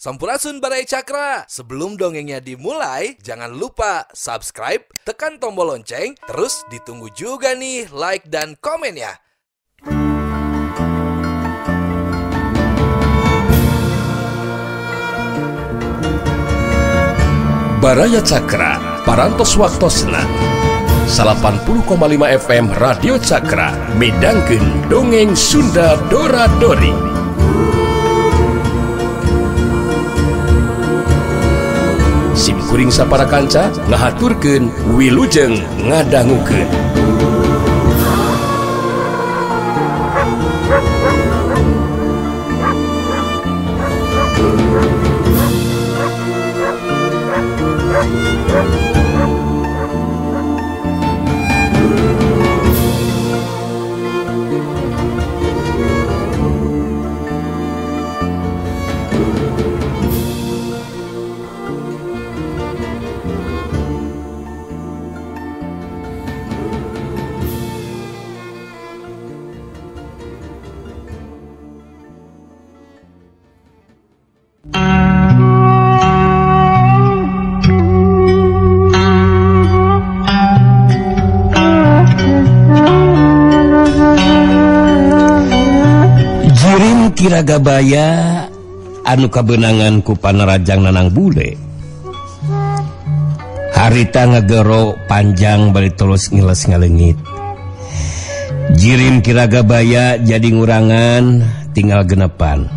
Sampurasun Baraya Cakra. Sebelum dongengnya dimulai, jangan lupa subscribe, tekan tombol lonceng, terus ditunggu juga nih like dan komen ya. Baraya Cakra, Parantos Waktosna 80,5 FM Radio Cakra, midangkeun dongeng Sunda Dora Dori. Sim kuring sapara kanca ngahaturkeun wilujeng ngadangukeun. Kiragabaya anu kabeunangan ku Panarajang Nanang Bule. Harita ngagero panjang bari terus ngiles ngaleungit. Jirim Kiragabaya jadi ngurangan tinggal genepan.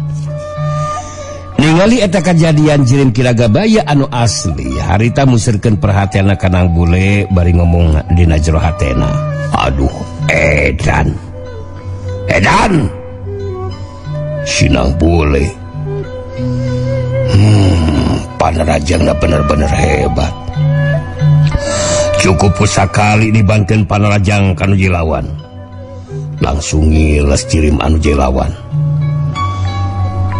Ningali eta kajadian Jirim Kiragabaya anu asli, harita musirkeun perhatianna ka Nang Bule bari ngomong dina jero hatena. Aduh, edan. Edan. Sinang boleh. Panarajangna bener-bener hebat. Cukup pusakali dibanten Panarajang kanu jilawan. Langsung ngiles jirim anu jilawan.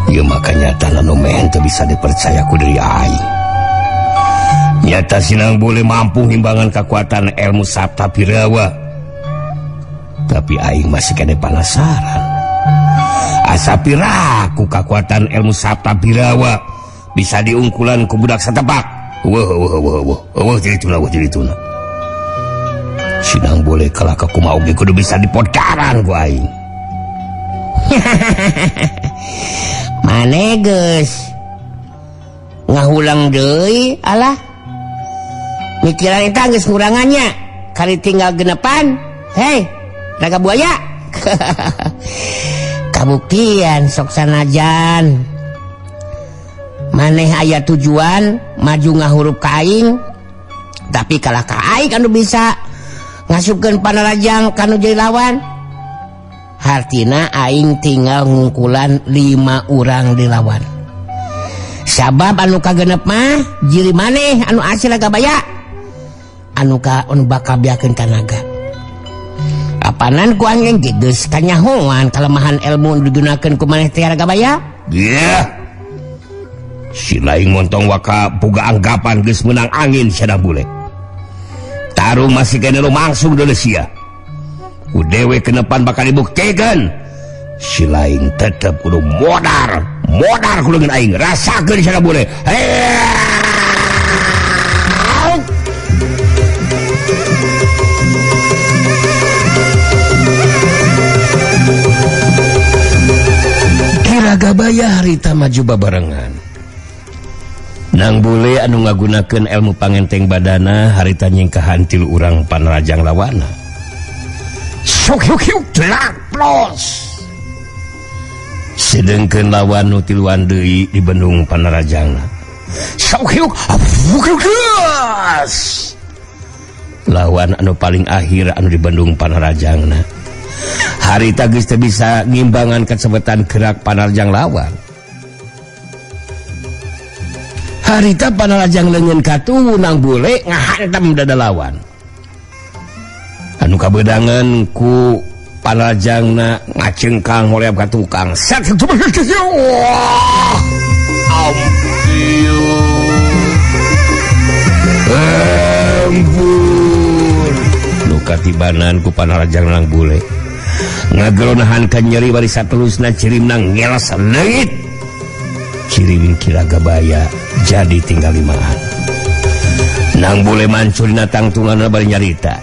Ieu mah kanyatana nu mehen teu bisa dipercaya ku diri aing. Nyata Sinang boleh mampu ngimbangan kekuatan ilmu Sabta Birawa. Tapi aing masih kene penasaran. Asa piraku kekuatan ilmu Sabta Birawa bisa diungkulan ku budak satepak. Wah wah wah wah wah jadi tuna wah jadi tuna. Sinang boleh kalah ka kumaha oge kudu bisa dipodkaran ku aing. Mane geus ngahulang deui alah. Mikiran eta geus ngurangannya kari tinggal genepan. Hei, raga buaya. Kabuktian sok sanajan maneh aya tujuan maju ngahurup ka aing, tapi kalah ka aing anu bisa ngasupkeun Panarajang kanu jadi lawan. Hartina aing tinggal ngungkulan 5 urang dilawan. Sabab anu kagenep mah jiri maneh anu asli Gabaya anu ka anu bakal biakeun tanaga. Apanan ku angin geus kanyahoan kelemahan ilmu digunakeun ku maneh teh Gabaya? Yeah. Si laing montong waka boga anggapan geus meunang angin sia bule. Tarung masih kene lumangsung deuleu sia. Ku dewe kenepan bakal dibuktikeun. Si laing tetep kudu modar, modar ku leungeun aing. Rasakeun sia bule. Kiragabaya harita maju babarengan. Nang Bule anu ngagunakeun ilmu pangenteng badana harita nyingkahan tilu urang Panarajang lawana. Sok yuk yuk telak plos. Sedengkeun lawan nu tiluan deui di bendung Panarajangna. Sok yuk geus. Lawan anu paling akhir anu di bendung Panarajangna. Harita geus teu bisa ngimbangan kacepetan gerak Panarajang lawan. Harita Panarajang leungeun katuhu Nang Bule ngahantam dada lawan. Anu kabedangan ku Panarajangna ngacengkang hoream ka tukang. Set wah. Ampun. Nu katibanan ku Panarajang Nang Bule. Ngageronahan ka nyeri bari satelusna cirimna ngeles leungit. Cirim Ki Ragabaya jadi tinggal limaan. Nang bule mancur dina tangtunganna bari nyarita.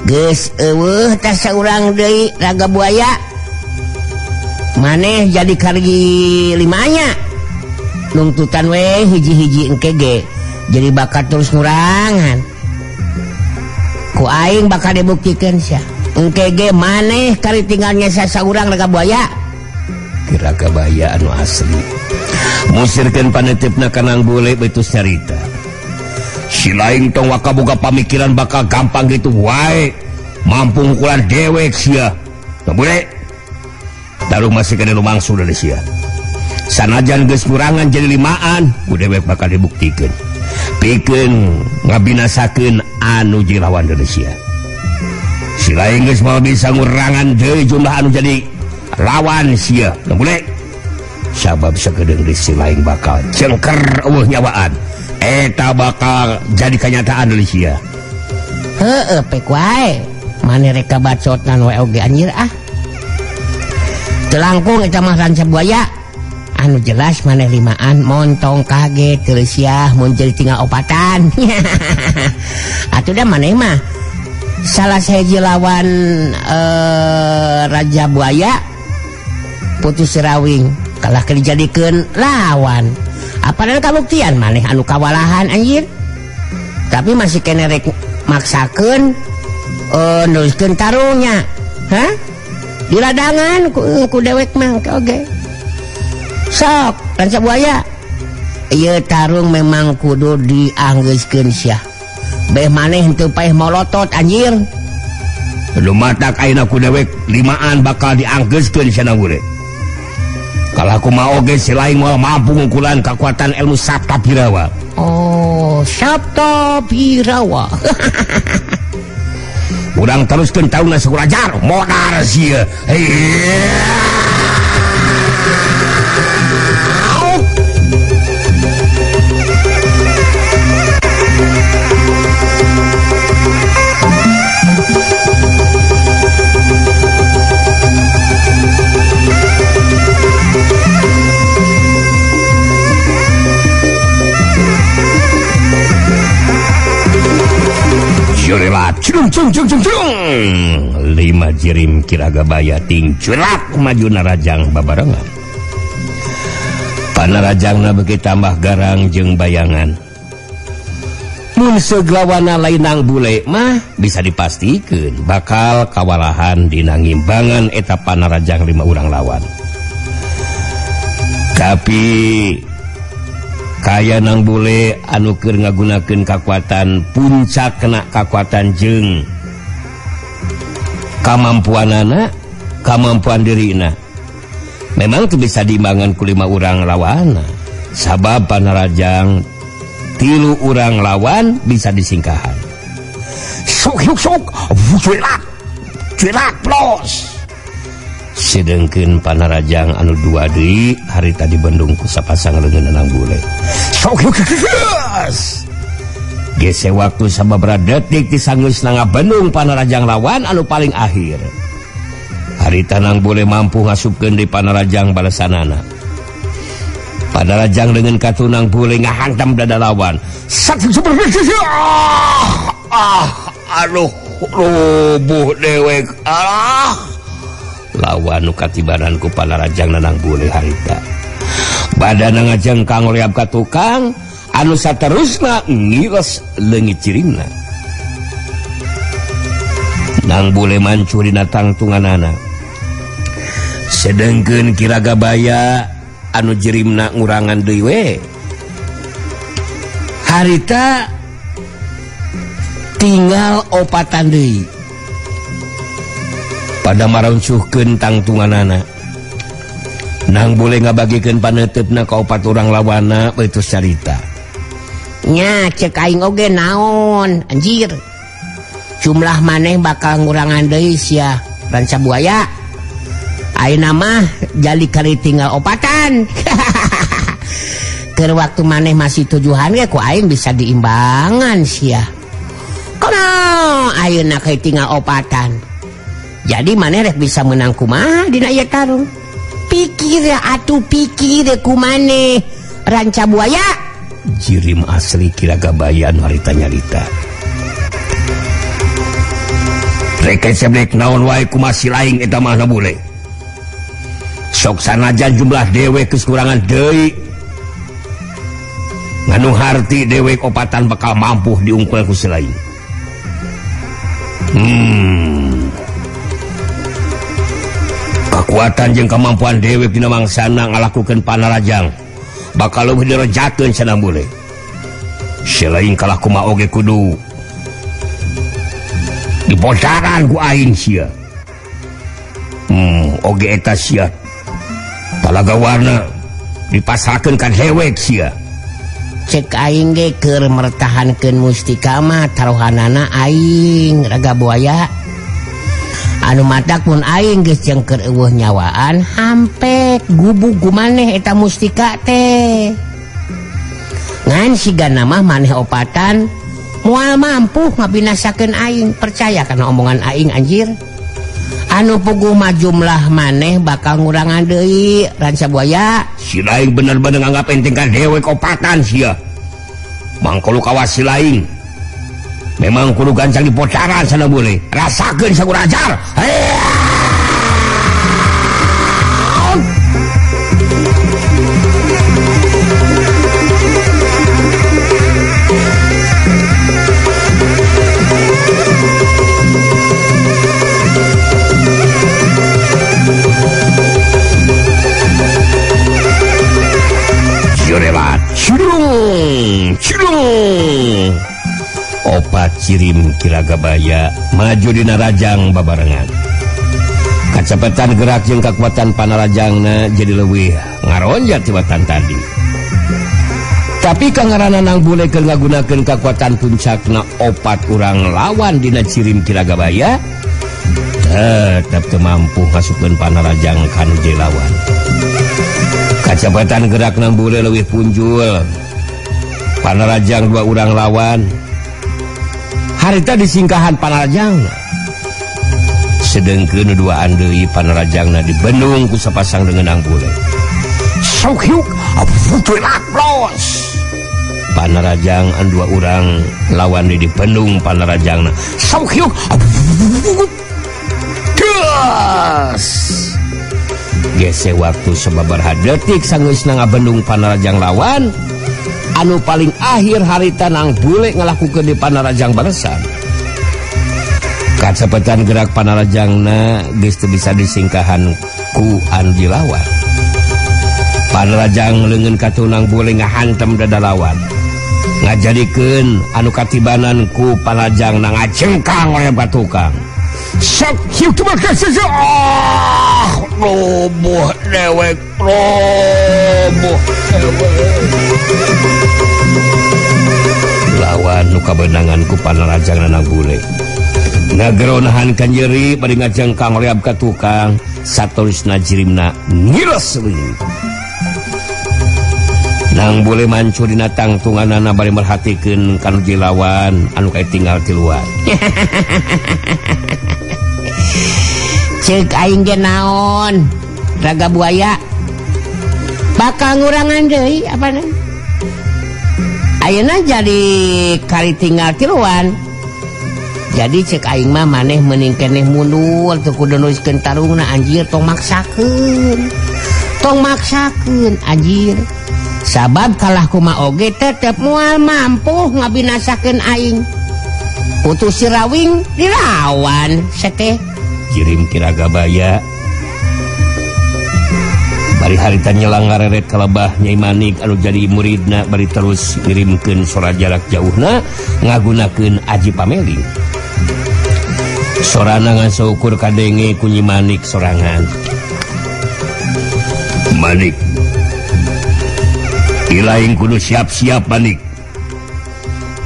Geus eueuh tah saurang deui Raga Buaya. Maneh jadi kargi limanya. Nungtutan we hiji-hiji engke ge jadi bakat terus ngurangan. Ku aing bakal dibuktikeun sia. Engke ge maneh kari tinggalnya sasaurang Raga Buaya. Ki Ragabaya anu asli musirkeun panetepna ka Nang Bule betus carita. Si lain tong waka boga pamikiran bakal gampang gitu wae. Mampu ngukulan dewek sia. Nang Bule taruh masih kena lumangsu dari sia. Sanajan geus kurangan jadi limaan, ku dewek bakal dibuktikeun. Pikeun ngabinasakeun anu jadi lawan dari sia. Si lain geus moal bisa ngurangan deui jumlah anu jadi lawan sia. Nang Bule sabab sakedeung deui si lain bakal cengker eueuh nyawaan. Eta bakal jadi kenyataan dari sia. Heueuh pek wae. Mane rek kabacotan wae oge anjir ah. Teu langkung eta mah Ranca Buaya. Anu jelas maneh limaan montong kaget teu sia mun jadi tinggal opatan. Atuh da maneh mah salah sahiji lawan Raja Buaya Putu Sirawing kalah keur dijadikeun lawan. Apanan kabuktian maneh anu kawalahan anjir. Tapi masih kene rek maksakeun neruskeun tarungnya. Hah? Di ladangan ku dewek mah oge. Sok Ranca Buaya. Ieu tarung memang kudu dianggeuskeun sia. Beh maneh henteu paeh molotot anjir. Lumatak ayeuna ku dewek limaan bakal dianggeuskeun sia Nang Bule. Kalau aku mau oge si lain moal mampu ngukulan kekuatan ilmu Sabta Birawa. Oh, Sabta Birawa. Urang teruskeun taungna sakurajar modar sia. Cung cung cung cung cung. Lima jirim Ki Ragabaya ting curak maju narajang babarengan. Panarajangna beuki tambah garang jeung bayangan. Mun seglawana lain Nang Bule mah bisa dipastikeun bakal kawalahan dina ngimbangan eta panarajang lima urang lawan. Tapi kaya Nang Bule anu keur ngagunakeun kakuatan puncak kena kakuatan jeung kamampuanana, kamampuan dirina. Memang teu bisa diimbangan ku lima urang lawanna. Sabab panarajang tilu urang lawan bisa disingkahan. Sok sok sok, cuirak, cuirak plus. Sedengkeun panarajang anu dua deui harita dibendung ku sapasang leungeun Nang Bule. Sok sok gese waktu sababaraha detik disanggeusna ngabendung panarajang lawan anu paling akhir. Harita Nang Bule mampu ngasupkeun di panarajang balesanana. Panarajang leungeun katu Nang Bule ngahantam dada lawan. Ah, aduh, rubuh dewek. Ah. Lawan nu katibanan ku panarajang Nang Bule harita. Badana ngajengkang reab ka tukang anu saterusna ngiles leungit cirimna. Nang Bule mancur dina tangtunganana. Sedengkeun Ki Ragabaya anu jirimna ngurangan deui we. Harita tinggal opatan deui. Pada maroncuhkeun tangtunganana. Nang Bule ngabagikeun paneuteup ka opat urang lawana beutus carita. Nya cek aing oge naon anjir. Jumlah maneh bakal ngurangan deui sia Ranca Buaya. Ayeuna mah jadi kari tinggal opatan. Keur waktu maneh masih tujuhan ge ku aing bisa diimbangan sia. Kono ayeuna kari tinggal opatan. Jadi maneh rek bisa menang kumaha dina ieu tarung. Pikir atuh pikir ku maneh Ranca Buaya. Jirim asli Ki Raga Baya anu harita nyarita. Rek seblek naon wae kumaha si laing eta mah bule. Sok sanajan jumlah dewek geus kurangan deui. Nganu harti dewek opatan bakal mampu diungkul ku si laing. Kekuatan jeung kemampuan dewek dina mangsana ngalakukeun panarajang bakal leuwih direjakeun cenah bule. Si laing kalah kumaha oge kudu dibodaran ku aing sia. Oge eta sia. Talaga warna dipasrakeun ka dewek sia. Cek aing ge keur mertahankeun mustika mah taruhanana aing Raga Buaya. Anu matak mun aing geus jengker eueuh nyawaan hampek gubug maneh eta mustika teh. Ngan sigana mah maneh opatan moal mampu ngabinasakeun aing, percaya kana omongan aing anjir. Anu puguh mah jumlah maneh bakal ngurangan deui Ranca Buaya. Si laing bener-bener nganggap enteng ka dewek opatan sia. Mangkolu kawas si laing. Memang kudu gancang dipocaran sana boleh. Rasakeun sakur ajar. Cirung, cirung. Opat cirim Ki Raga Baya maju dina rajang babarengan. Kacepetan gerak jeung kakuatan panarajangna jadi leuwih ngaronjat tibatan tadi. Tapi kangaranna Nang Bule keur ngagunakeun kakuatan puncakna opat urang lawan dina cirim Ki Raga Baya tetep teu mampu ngasupkeun panarajang ka nu lawan. Kacepatan gerak Nang Bule leuwih punjul. Panarajang dua urang lawan. Harita disingkahan panarajangna. Sedengkeun duaan deui panarajangna dibendung ku sapasang dengan Nang Bule. Sok hiuk los. Panarajang anu dua urang lawan deui dibendung panarajangna. Sok hiuk das. Gese waktu sababaraha detik sanggeusna ngabendung panarajang lawan. Anu paling akhir harita Nang Bule ngalakukeun di panarajang balesan. Kacepetan gerak panarajangna geus teu bisa disingkahan ku anu dilawan. Panarajang leungeun katuh Nang Bule ngahantem dada lawan. Ngajadikeun anu katibanan ku panarajangna ngacengkang oleh batukang. Sok hiu ah, roboh dewek, roboh dewek. Lawan nu kabenangan ku panarajang Nang Bule. Ngagero nahan kanjeri bari ngajengkang reab ka tukang, satorisna jirimna ngiros leungit. Nang Bule mancu dina tangtunganana bari merhatikeun ka nu lawan anu katinggal tiluan. Cek aing ge naon Raga Buaya bakal ngurangan deui apana. Ayeuna jadi kari tinggal tiluan. Jadi cek aing mah maneh mending keneh mundur teu kudu neruskeun tarungna anjir, tong maksakeun. Tong maksakeun anjir. Sabab kalah kumaha oge tetep moal mampu ngabinasakeun aing. Putus sirawing dilawan seteh. Jirim Ki Raga Baya bari harita nyelang ngareret kalebah Nyai Manik anu jadi muridna bari terus ngirimkeun sora jarak jauhna ngagunakeun aji pameling. Sorana ngan saukur kadenge ku Nyi Manik sorangan. Manik, ilaing kudu siap-siap Manik.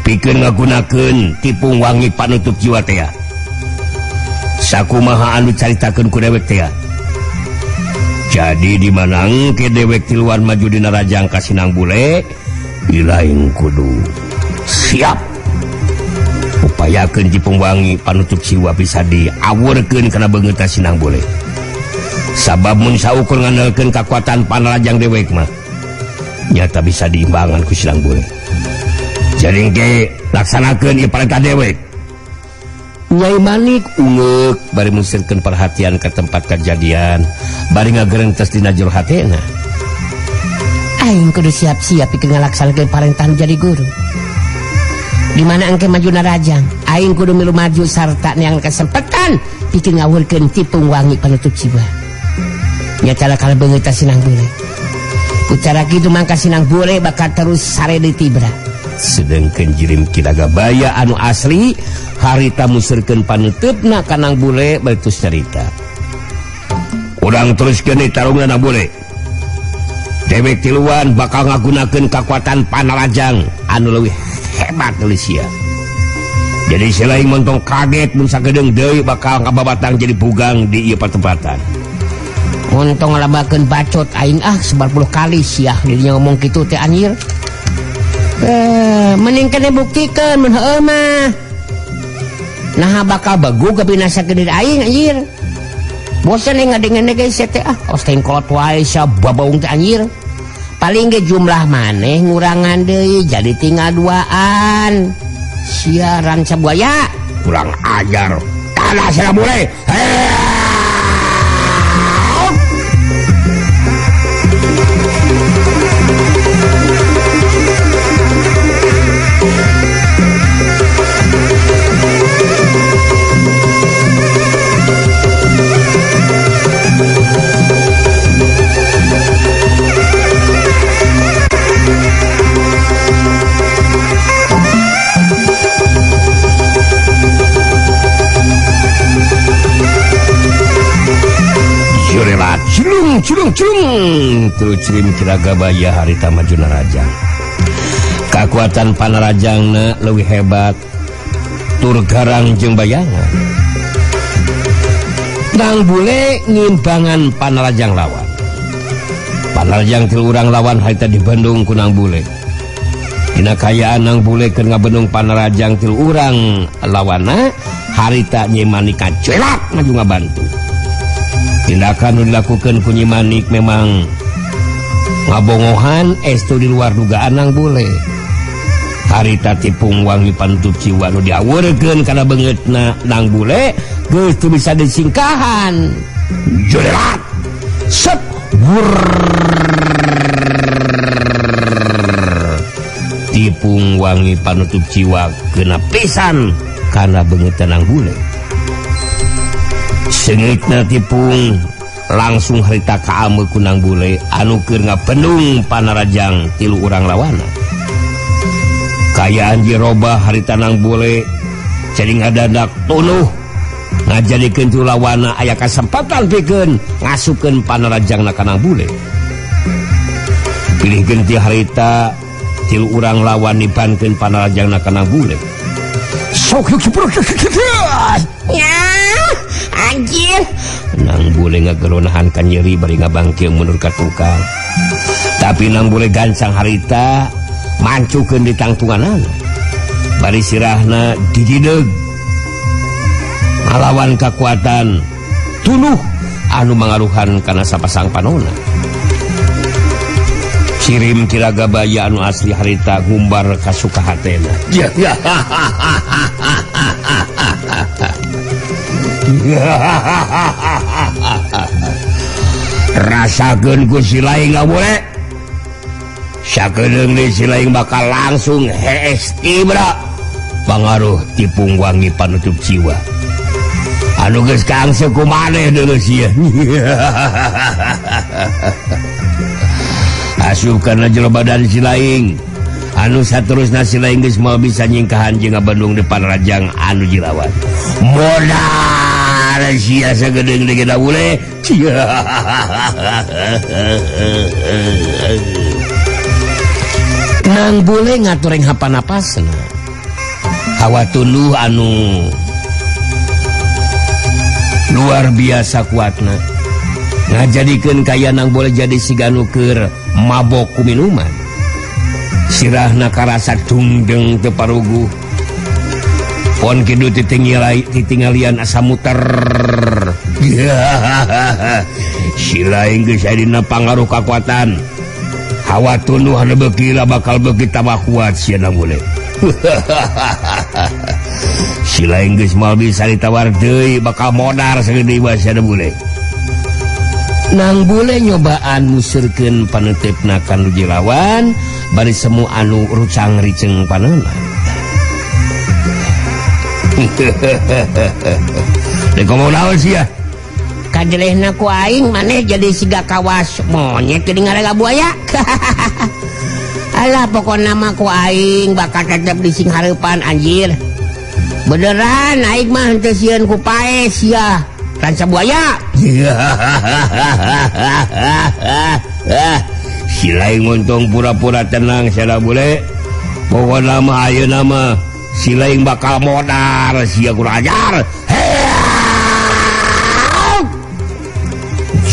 Pikeun ngagunakeun tipung wangi panutup jiwa tea. Sakumaha anu caritakeun ku dewek tea. Jadi di manang ke dewek tiluan maju dina rajang ka Sinang Bule, ilaing kudu siap. Upayakeun tipung wangi panutup jiwa bisa diawurkeun kana beungeutna Sinang Bule. Sabab mun saukur ngandalkeun kakuatan panarajang dewek mah nyata bisa diimbangan ku Sinang Bule. Jadi engke laksanakeun ieu parentah dewek. Nyai Manik ungeuk bari musirkeun perhatian ke tempat kejadian, bari ngagerentes dina jero hatena. Aing kudu siap-siap pikeun ngalaksanakeun parentah jadi guru. Di mana engke maju narajang, aing kudu milu maju sarta neang kesempatan pikeun ngawurkeun tipung wangi panutup jiwa. Nya cara kala beungeut Sinang Bule. Ku cara kitu mangka Sinang Bule bakal terus sare di tibra. Sedengkeun jirim Kiragabaya anu asli harita musirkeun panuteupna ka Nang Bule bari tus carita. Urang teruskeun tarungna Nang Bule. Dewek tiluan bakal ngagunakeun kakuatan panarajang anu leuwih hebat deui sia. Jadi selain montong kaget mun sagedeung deui bakal ngababatang jadi bugang di ieu patempatan. Montong ngalabakeun bacot aing ah 90 kali sia dirinya ngomong kitu teh anjir. Mending kene buktikeun mun heueuh mah. Naha bakal begu kabinasakeun diri aing anjir. Bosan aing ngadengene ge sia teh ah, os teh kolot wae sia babaung teh anjir. Paling ge jumlah maneh ngurangan deui jadi tinggal duaan. Siaran sabuaya kurang ajar. Tanah sia boleh. Culung culung culung terus cirim Kiragabaya harita maju narajang. Kakuatan panarajangna leuwih hebat tur garang jeung bayangan. Nang Bule ngimbangan panarajang lawan. Panarajang tilu urang lawan harita dibendung ku Nang Bule. Dina kayaan Nang Bule keur ngabendung panarajang tilu urang lawanna harita Nyi Manik kacelak maju ngabantu. Tindakan nu dilakukan ku Nyi Manik memang ngabongohan estu di luar dugaan Nang Bule. Harita tipung wangi panutup jiwa nu diawurkeun kana beungeutna Nang Bule geus teu bisa disingkahan. Jolelat. Sep. Tipung wangi panutup jiwa kena pisan kana beungeutna Nang Bule. Seungitna tipung langsung harita kaame ku Nang Bule anu keur ngabendung panarajang tilu urang lawana. Kayaan jirobah harita Nang Bule jadi ngadadak tunuh ngajadikeun tilu lawana aya kasempatan pikeun ngasupkeun panarajangna ka Nang Bule. Pilih genti harita tilu urang lawan nibankeun panarajangna ka Nang Bule. Sok ya anjir. Nang Bule ngageronahan ka nyeri bari ngabangkeung mundur ka tukang. Tapi Nang Bule gancang harita mancukeun di tangtunganana. Bari sirahna didideug ngalawan kakuatan tunuh anu mangaruhan kana sapasang panona. Kirim Kiragabaya anu asli harita ngumbar ka sukahatena. Ya ya. Rasakeun ku si laing ngabule. Sakedeung deui si laing bakal langsung hees tibra. Pangaruh tipung wangi panutup jiwa. Anu geus kaangse ku maneh deuleu sia. Asup kana jero badan si laing. Anu saterusna si laing geus moal bisa nyingkahan jeung ngabendung depan rajang anu jilawan. Modal sia sagedeung deui da bule. Nang Bule ngatureng hapanapasna. Hawa tunduh anu luar biasa kuatna. Ngajadikeun kaya Nang Bule jadi siga nu keur mabok ku minuman. Sirahna karasa dungdeng teu paruguh. Pon kidu titinggalian asa muter. Sila geus aya dina pangaruh kakuatan hawa tunduh anu beuki bakal beuki tambah kuat sia Nang Bule. Sila geus moal bisa ditawar deui bakal modar sagede ieu sia Nang Bule. Nang Bule nyobaan museurkeun paneuteup-na ka nu lawan bari semu anu rucang riceng paneuna. Dek ngomong naon sia? Kajelehna ku aing maneh jadi siga kawas monyet jadi ngarega buaya. Alah pokona mah ku aing bakal tetep di sing hareupan anjir. Beneran aing mah henteu sieun ku pae sia. Ranca buaya. Si lain untung pura-pura tenang sia Bule. Pokona mah ayeuna mah si lain bakal modar sia kurang ajar.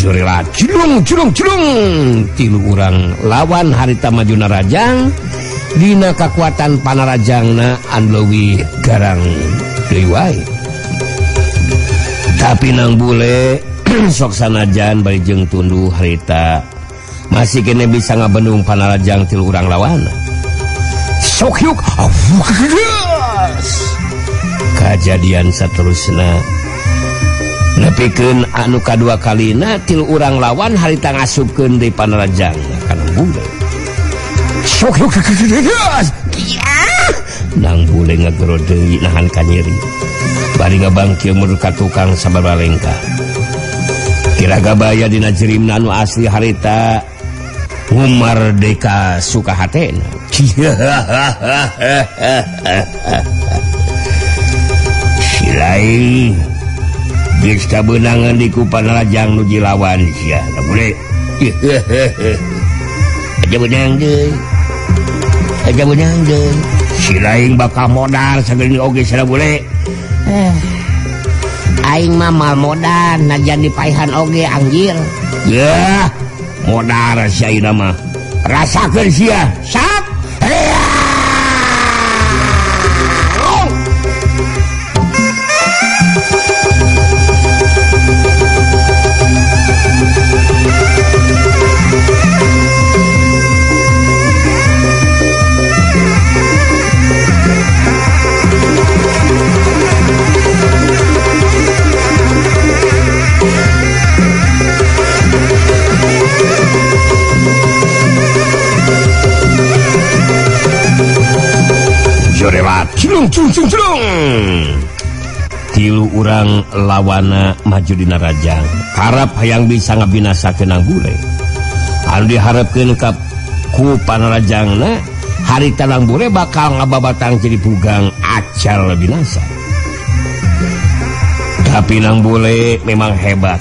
Jurila cilung cilung cilung tilu urang lawan harita maju narajang dina kakuatan panarajangna anu leuwih garang deui wae. Tapi Nang Bule sok sanajan bari jeung tunduh harita masih kene bisa ngabendung panarajang tilu urang lawan. Sok yuk kajadian saterusna nepikeun anu kadua kalina tilu urang lawan harita ngasupkeun deui panarajang ka Nang Bule. Sok Nang Bule ngagero deui nahan kanyeri bari ngabangkil mundur ka tukang sabaraha lengkah. Kira gabaya dina jerimna anu asli harita ngumardeka suka hatena. Si lain geus kabeunangan di ku panarajang nu jilawan sia Nang Bule. Aja beunang deui. Aja beunang deui. Si lain bakal modar sageuning oge sia Nang Bule. Aing mah mal modar najan dipaehan oge anjir. Yah, modar sia ieu mah. Rasakeun sia. Sap. Cilung cilung cilung cilung tilu urang lawana maju dina rajang harap hayang bisa ngabinasakeun Nang Bule anu diharepkeun ka ku panarajangna harita Nang Bule bakal ngababatang jadi pugang acal binasa. Tapi Nang Bule memang hebat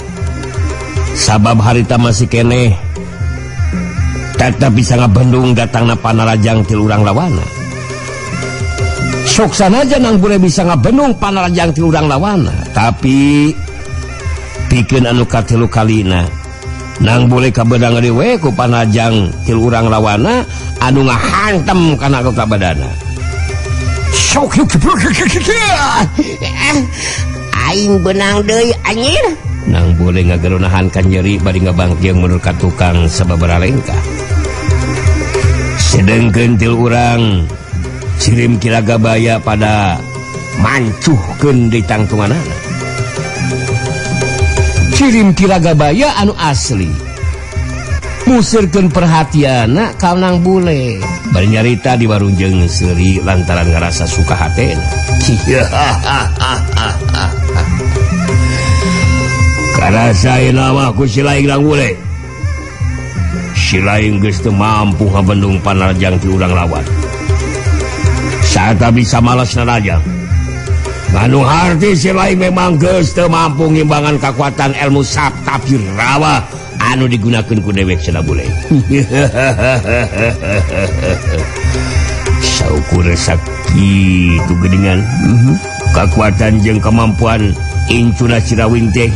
sabab harita masih keneh tetap bisa ngabendung datangna panarajang tilu urang lawana. Sok sanajan Nang Bule bisa ngabendung panarajang ti urang lawana, tapi pikeun anu katilu kalina Nang Bule kabeudang deui we ku panarajang ti urang lawana anu ngahantem kana kabadana. Sok aing beunang deui anjir. Nang Bule ngageronahan ka nyeri bari ngabangkeung mundur ka tukang sababaraha lengkah. Sedengkeun til urang Sirim Kiragabaya pada mancuhkeun di tangtunganana. Cirim Kiragabaya anu asli museurkeun perhatianna ka Nang Bule. Bari nyarita di warung jeung seuri lantaran ngarasa suka hatena. Karasa ayeuna mah ku si laing Nang Bule. Si laing geus teu mampu ngabendung panarajang ti urang lawan. Saat bisa malas narajang nganu harti si lain memang geus teu mampu ngimbangan kakuatan ilmu Sapta Birawa anu digunakeun ku dewek cenah Bule. Saukur sakitu geuningan kakuatan jeung kemampuan incuna Cirawing teh.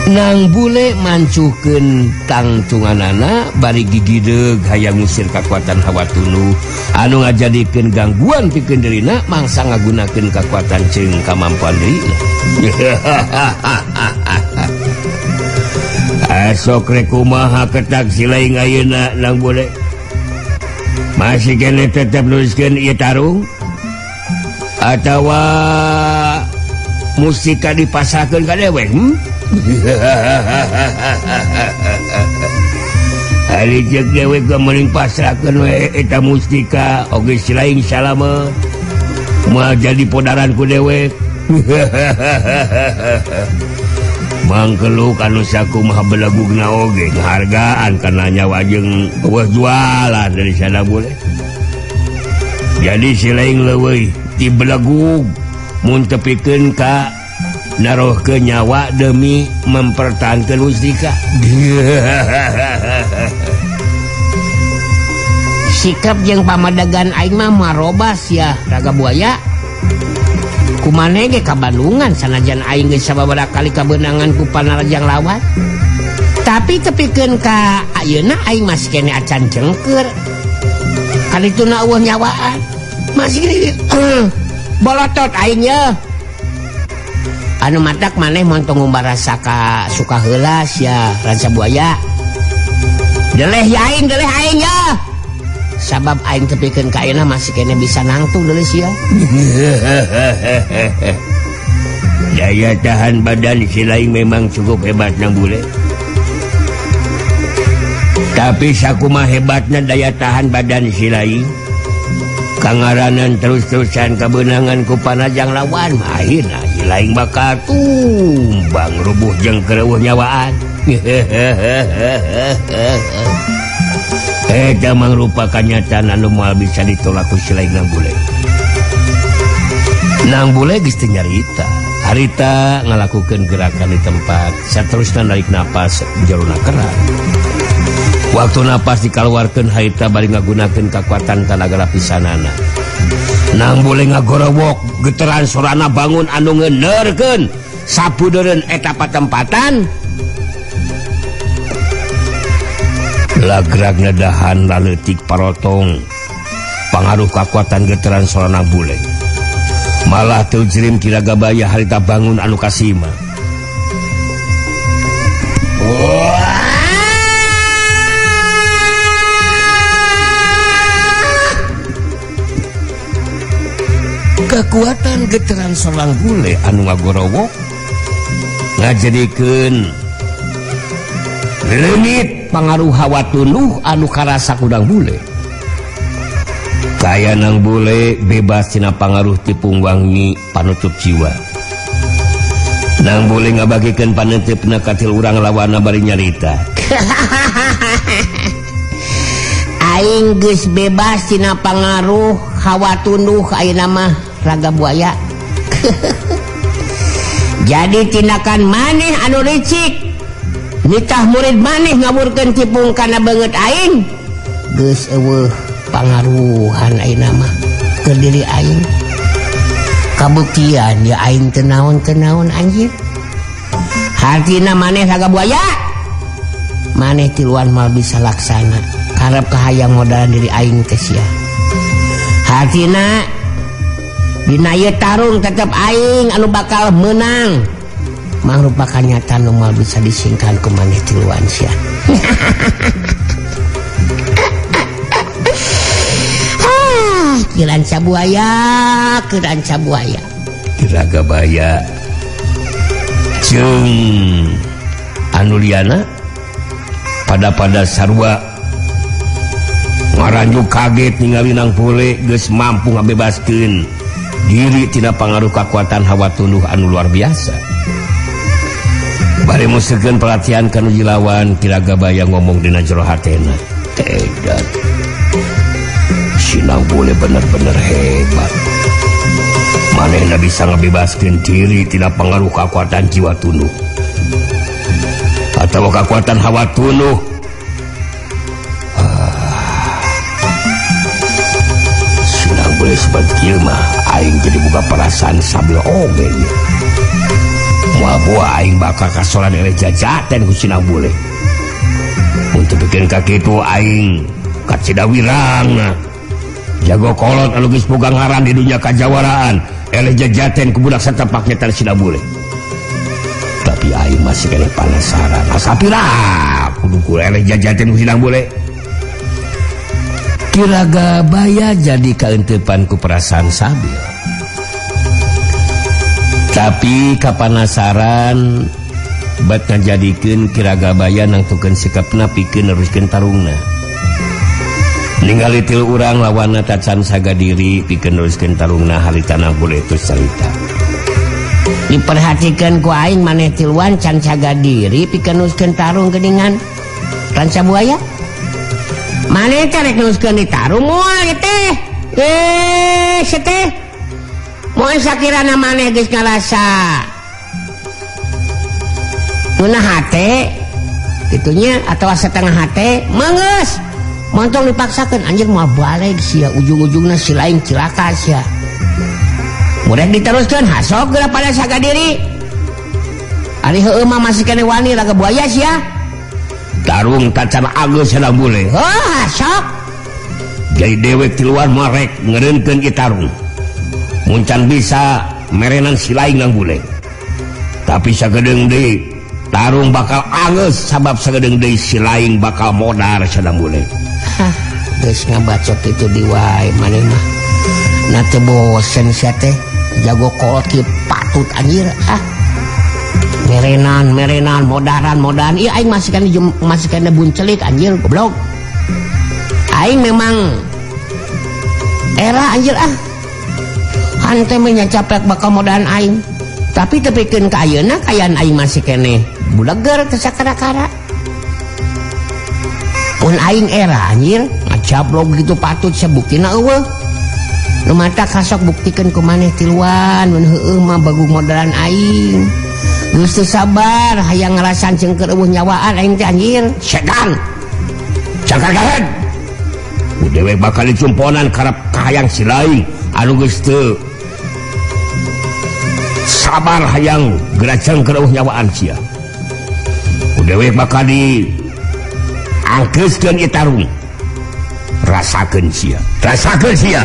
Nang bule mancuhkeun tangtunganana bari gigideug hayang ngusir kakuatan hawa tunduh anu ngajadikeun gangguan pikeun dirina mangsa ngagunakeun kakuatan jeung kamampuan dirina. Esok rek kumaha ketak silaing ayeuna Nang bule. Masih kene tetep nuliskeun ieu tarung atawa musika dipasahkeun ka dewek? Ari ceuk dewek ge meuring pasrahkeun we eta mustika oge silaing salama moal jadi podaran ku dewek. Mangkeluk anu sakumaha belegugna oge ngahargaan kana nyawa jeung eueuh jualan dari sana boleh. Jadi silaing leuweuh ti belegug mun tepikeun ka naruhkeun nyawa demi mempertahankan mustika. Sikap jeung pamadegan aing mah marobas ya Raga Buaya. Kumaneh ge ka Bandungan sanajan aing geus sababaraha kali kabeunangan ku panarajang lawan. Tapi tepikeun ka ayeuna aing masih kene acan cengker. Kalituna eueuh nyawaan. Masih gini bolotot aing ye. Anu matak maneh montong ngumbarasa ka suka heula sia Ranca Buaya. Deleh ya aing, deleh aing ya. Sabab aing tepikeun ka ayeuna masih kene bisa nangtung deuleu sia. Daya tahan badan si laing memang cukup hebat Nang bule. Tapi sakumaha hebatna daya tahan badan si laing, kangaranan terus-terusan kabeunangan ku panajang lawan, akhirna si laing bakal tumbang rubuh jeung kereuh nyawaan. Eta mangrupa kanyataan anu moal bisa ditolak ku si laing Nang bule. Nang bule geus teu nyarita. Harita ngalakukeun gerakan di tempat, saterusna narik napas jerona keran. Waktu napas dikaluarkeun harita bari ngagunakeun kakuatan tanaga lapisanana. Nang bule ngagorowok geteran sorana bangun anu ngeuneurkeun sapudeureun eta patempatan. Lagrag ngedahan laleutik parotong pangaruh kakuatan geteran sorana bule. Malah teu jerim Ki Ragabaya harita bangun anu kasima. Kekuatan geteran sorang bule anu ngagorowok ngajadikeun leungit pangaruh hawa tunduh anu karasa kudang bule. Kaya Nang bule bebas tina pangaruh tipung wangi panutup jiwa. Nang bule ngabagikeun panentepna ka til urang lawanna bari nyarita. Aing geus bebas tina pangaruh hawa tunduh ayeuna mah Raga Buaya. Jadi tindakan maneh anu licik nitah murid maneh ngaburkeun cipung kana beungeut aing geus eueuh pangaruhan ayeuna mah keur diri aing. Kabuktian ya aing teu naon-teu naon anjir. Hartina maneh Raga Buaya, maneh tiluan mal bisa laksana karep kahayang modalan diri aing teh sia. Hartina dina ieu tarung tetep aing anu bakal menang. Mangrupakan nyata nu moal bisa disingkan ku maneh tiluan sia. Ki Ranca Buaya, Ki Ranca Buaya. Ki Ragabaya jeung anu liana pada sarua ngaranjuk kaget ningali Nang bule geus mampu ngabebaskeun diri tina pangaruh kakuatan hawa tunduh anu luar biasa. Bari musikeun pelatihan kanu jilawan, Ki Ragabaya ngomong dina jero hatena. Edan, si Nang bule bener-bener hebat. Manehna bisa ngabebaskeun diri tina pangaruh kakuatan jiwa tunduh atau kekuatan hawa tunduh. Si Nang bule seperti kieu mah aing jadi buka perasaan sambil oge. Moal boa aing bakal kasoran eleh jajaten ku Sinang Bule. Mun teu pikeun ka kitu aing kacida wirangna. Jago kolot anu geus boga ngaran di dunya kajawaraan eleh jajaten ku budak satepaknya tan Sinang Bule. Tapi aing masih keneh penasaran. Asa pira kudu ku eleh jajaten ku Sinang Bule. Kiragabaya jadi kaentepan ku perasaan Sabil. Tapi kapanasaran bat ngajadikeun Kiragabaya nangtukeun sikapna pikeun neruskeun tarungna. Ningali tilu urang lawanna tacan saga diri pikeun neruskeun tarungna harita Nang Bule terus carita. Diperhatikan ku aing maneh tiluan can saga diri pikeun neruskeun tarung geuningan Ranca Buaya. Maneh teh rek neruskeun ditarung moal ieu teh. Seteh. Mun sakirana maneh geus ngarasa ngeunah hate kitunya atawa setengah hate meunggeus montong dipaksakeun anjir moal baleg sia ujung-ujungna si lain cilaka sia. Murek diteruskeun hasok geura pada saga diri. Ari heueuh mah masih keneh wani raga buaya sia. Tarung tacan agus Sinang Bule. Heuh hasok. Jadi dewek tiluan marek ngereunkeun ieu tarung. Muncan bisa merenan si lain Nang Bule. Tapi sagedeung deui tarung bakal angeus sabab sagedeung deui si lain bakal modar Sinang Bule. Hah, geus ngabacot itu di wae maneh mah. Na teu bosen sia teh jago kolot kieu patut anjir ah. Merenan, merenan, modaran, modaran. Ieu aing masih kana masih kana buncelik anjir goblok. Aing memang era anjir ah. Hante mah capek bakal modaran aing. Tapi tepikeun ka ayeuna kaayaan aing masih keneh buleger teu sakara-kara. Mun aing era anjir ngajablog gitu patut sabuktina eueuh. Nu mata kasok buktikeun ku maneh tiluan mun heueuh mah bagus modaran aing. Geus teu sabar hayang ngarasan cengker eueuh nyawaan aing teh anjir. Setan. Cakar gahed. Ku dewek bakal dicumponan karep kahayang si lain anu geus teu sabar hayang geura cengker eueuh nyawaan sia. Ku dewek bakal di angkeuskeun ieu tarung. Rasakeun sia. Rasakeun sia.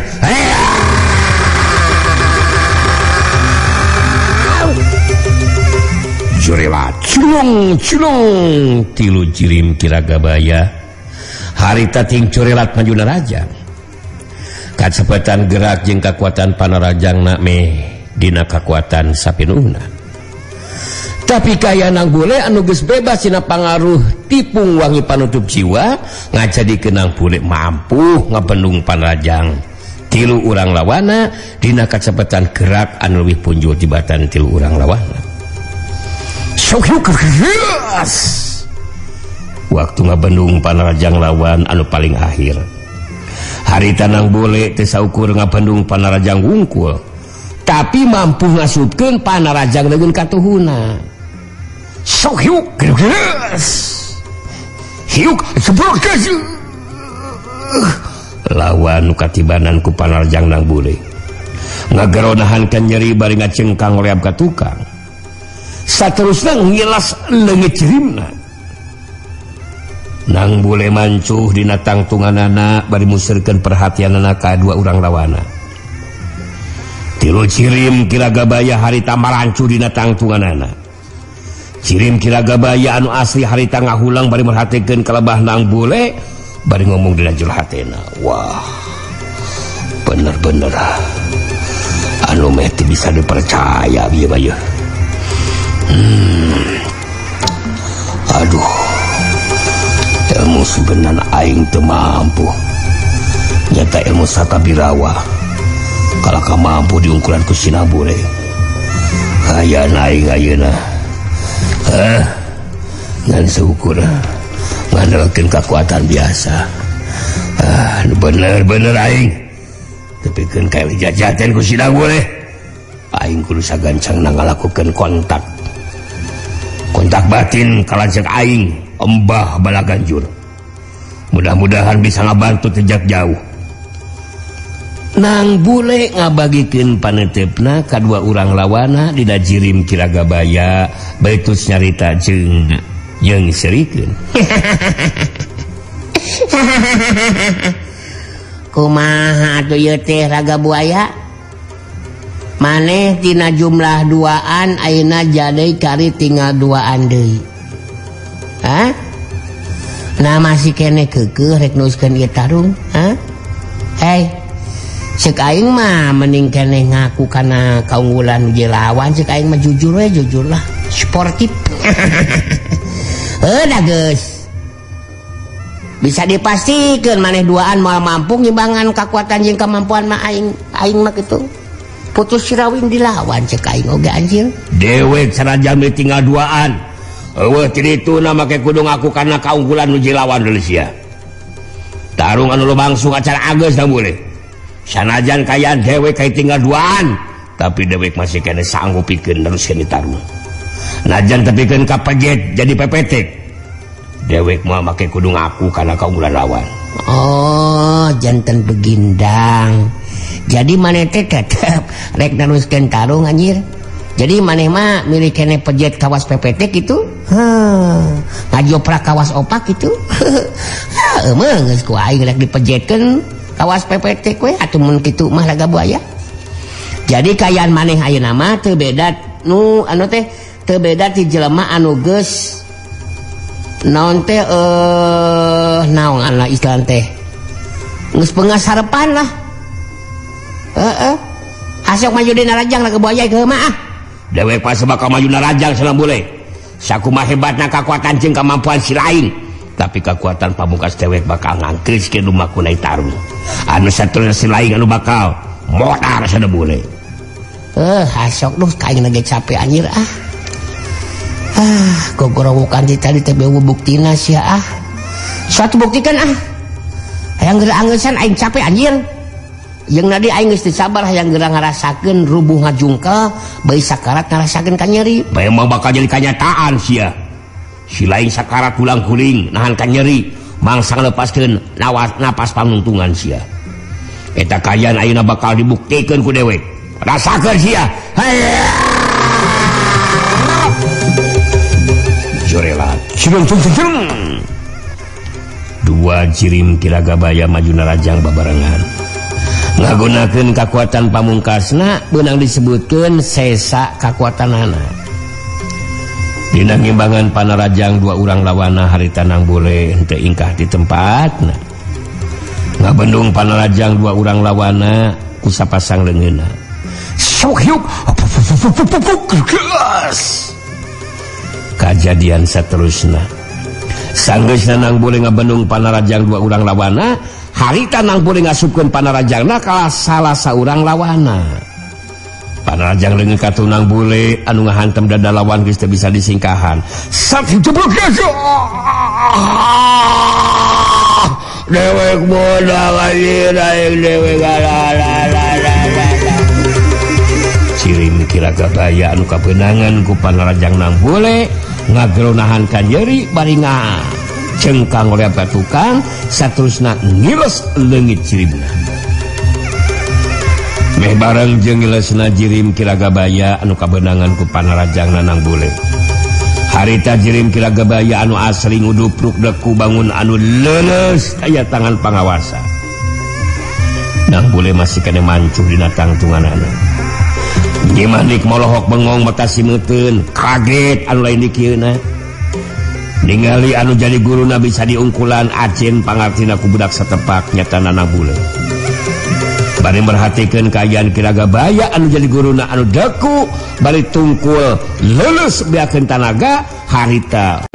Jurela culung culung tilu jirim Kiragabaya harita ting curelat maju narajang. Kacepetan gerak jeung kakuatan panarajang na meh dina kakuatan sapinuhna. Tapi kaya Nang Bule anu geus bebas dina pangaruh tipung wangi panutup jiwa ngajadikeun Nang Bule mampu ngabendung panarajang tilu urang lawana dina kacepetan gerak anu leuwih punjul tibatan tilu urang lawana. Waktu ngabendung panarajang lawan anu paling akhir harita Nang Bule teu saukur ngabendung panarajang wungkul tapi mampu ngasupkeun panarajang leungeun katuhuna. Sok hiuk hiuk sebrok lawan nu katibanan ku panarajang Nang Bule ngageronahankeun nyeri bari ngacengkang reab ka tukang. Saterusna ngilas leungit jirimna. Nang Bule mancuh dina tangtunganana bari musirkeun perhatianana ka dua urang lawana. Tilu cirim Kiragabaya harita marancuh dina tangtunganana. Cirim Kiragabaya anu asli harita ngahulang bari merhatikeun kalebah Nang Bule bari ngomong dina jero hatena. Wah, bener-bener anu meh teu bisa dipercaya bieu mah yeuh. Aduh, ilmu sebenarnya aing teu mampu. Nyata ilmu Satabirawa kalaka mampu diungkulan ku Sinang Bule. Hayang aing ayeuna. Ngan seukur ngandalkeun kakuatan biasa. Bener-bener aing tepikeun ka jajaten ku Sinang Bule. Aing kudu sagancangna ngalakukeun kontak kontak batin kalanceng aing Embah Balaganjur. Mudah-mudahan bisa ngabantu tejak jauh. Nang bule ngabagikeun panetepna kadua urang lawana dina jirim Kiragabaya baitus nyarita jeung jeung serikeun. Kumaha atuh ieu teh Raga Buaya? Maneh tina jumlah duaan ayeuna jadi kari tinggal duaan deui. Hah? Nah masih keneh keukeuh rek nuskeun ieu tarung, hah? Hei. Cek aing mah mending keneh ngaku kana kaunggulan nu lawan, cek aing mah jujur we, jujur lah, sportif. Heuh da geus. Bisa dipastikan maneh duaan moal mampu ngimbangan kakuatan jeung kemampuan mah aing, aing mah kitu. Putus sirawing dilawan cek aing oge anjir. Dewek sanajan tinggal duaan. Eueuh dituna make kudu ngaku kana kaunggulan nu lawan deui sia. Tarung anu langsung acara ageus da boleh. Sanajan kayaan dewek kaya tinggal duaan, tapi dewek masih kena sanggup pikeun neruskeun tarung. Najan tepikeun ka pejet jadi pepetek. Dewek mah make kudu ngaku kana kaunggulan lawan. Oh, janten begindang. Jadi maneh teh tetep rek neruskeun tarung anjir. Jadi maneh mah milih kene pejet kawas PPT gitu. Heuh, ngajoprak kawas opak gitu. Heuh, mah geus ku aing rek dipejetkeun kawas PPT we atuh mun kitu mah Raga Buaya. Jadi kayaan maneh ayeuna mah teu beda nu anu teh teu beda ti jelema anu geus naon teh naon anu istilah teh geus pengasarepan lah. Heeh. Hasok maju dina rajang Raga Buaya ke mah ah. Dewek pas bakal maju narajang salam boleh. Sakumaha hebatna kakuatan jeung kemampuan si lain, tapi kekuatan pamungkas dewek bakal ngangkeuskeun lumaku na tarung. Anu satulna si lain anu bakal modar sada boleh. Hasok duh kaing lagi capek anjir ah. Ah, gogorowokan ti tadi teh beu buktina sia ah. Suatu buktikan ah. Hayang geura angeusan aing capek anjir. Jeung nadi aing geus teu sabar hayang geura ngarasakeun rubuh ngajungkel bae sakarat ngarasakeun ka nyeri. Bae mah bakal jadi kanyataan sia. Si lain sakarat tulang guling nahan ka nyeri, mangsa ngalepaskeun napas panungtungan sia. Eta kaayaan ayeuna bakal dibuktikeun ku dewek. Rasakeun sia. Hayya! Jorela. Cirung cung cung. Dua jirim Kiragabaya maju narajang babarengan. Ngagunakeun kakuatan pamungkasna beunang disebutkeun sesa kakuatanana. Dina ngimbangan panarajang dua urang lawana harita nang boleh henteu ingkah di tempatna. Ngabendung panarajang dua urang lawana ku sapasang leungeunna. Sok hiuk. Kajadian saterusna. Sanggeusna nang boleh ngabendung panarajang dua urang lawana, harita nang boleh ngasupkeun panarajangna ka salah saurang lawana. Panarajang leungeun ka tunang bule anu ngahantem dada lawan geus teu bisa disingkahan. Sat jeblok dewek modal anjir aing dewek Cirim Kiragabaya anu kabeunangan ku panarajang nang bule ngageronahan ka nyeri bari cengkang oleh tukang saterusna ngiles leungit jirimna. Meh bareng jeung ngilesna jirim Kiragabaya anu kabeunangan ku panarajang nang bule. Harita jirim Kiragabaya anu asli ngudupruk deku bangun anu leuleus aya tangan pangawasa. Nang bule masih kene mancuh dina tangtunganana. Nyi Manik molohok bengong mata simeuteun, kaget anu lain dikieuna. Ningali anu jadi guruna bisa diungkulan acen pangartina ku budak satepak nyata nana bule. Bari merhatikeun kaayaan Kiragabaya anu jadi guruna anu deku bari tungkul leuleus beakeun tanaga harita.